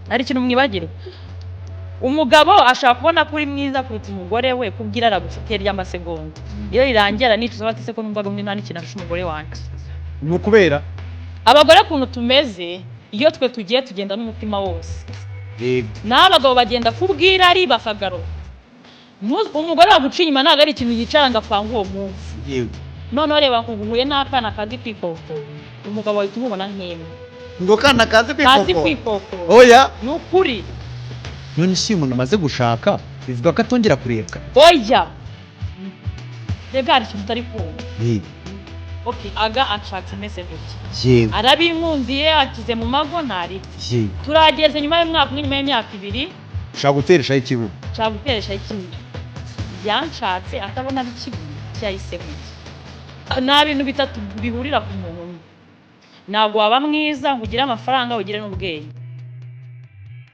Hari ikintu mwibagirwa: umugabo ashaka kubona ko uri mwiza kuruta umugore we, kubwira aragufitiye ry'amasegonda. Iyo rirangira aranicuza, bati: "Se ko numvaga umwe nta n'ikintu arusha umugore wanjye?" Ni ukubera Abagore ukuntu tumeze, iyo twe tugiye, tugenda n'umutima wose. Naho abagabo bagenda kubw'irari, bakagaruka. Umugore waguca inyuma ntabwo ari ikintu yicara ngo apange uwo munsi. Noneho reba ngo uhuye n'akana kazi kwikokora, umugabo wahita umubona nk'imbwa. Ngo kana kazi Kazi kwikokora? Kwikokora. Oya. Ni ukuri. None si umuntu amaze gushaka bivuga ko atongera kurebwa? Oya, rega hari ikintu utari kumva. Okay, aga anshatse meze gutya, arabinkundiye, akize mu mago, ntari turageze nyuma y'umwaka umwe, nyuma y'imyaka 2. Ushaka gutereshaho ikibuno. Nshaka guteresha ikibuno. Yanshatse atabona ikibuno, cyahisemo iki? Nta bintu bitatu bihurira ku muntu umwe. Ntabwo waba mwiza ngo ugire amafaranga, ugire n'ubwenge.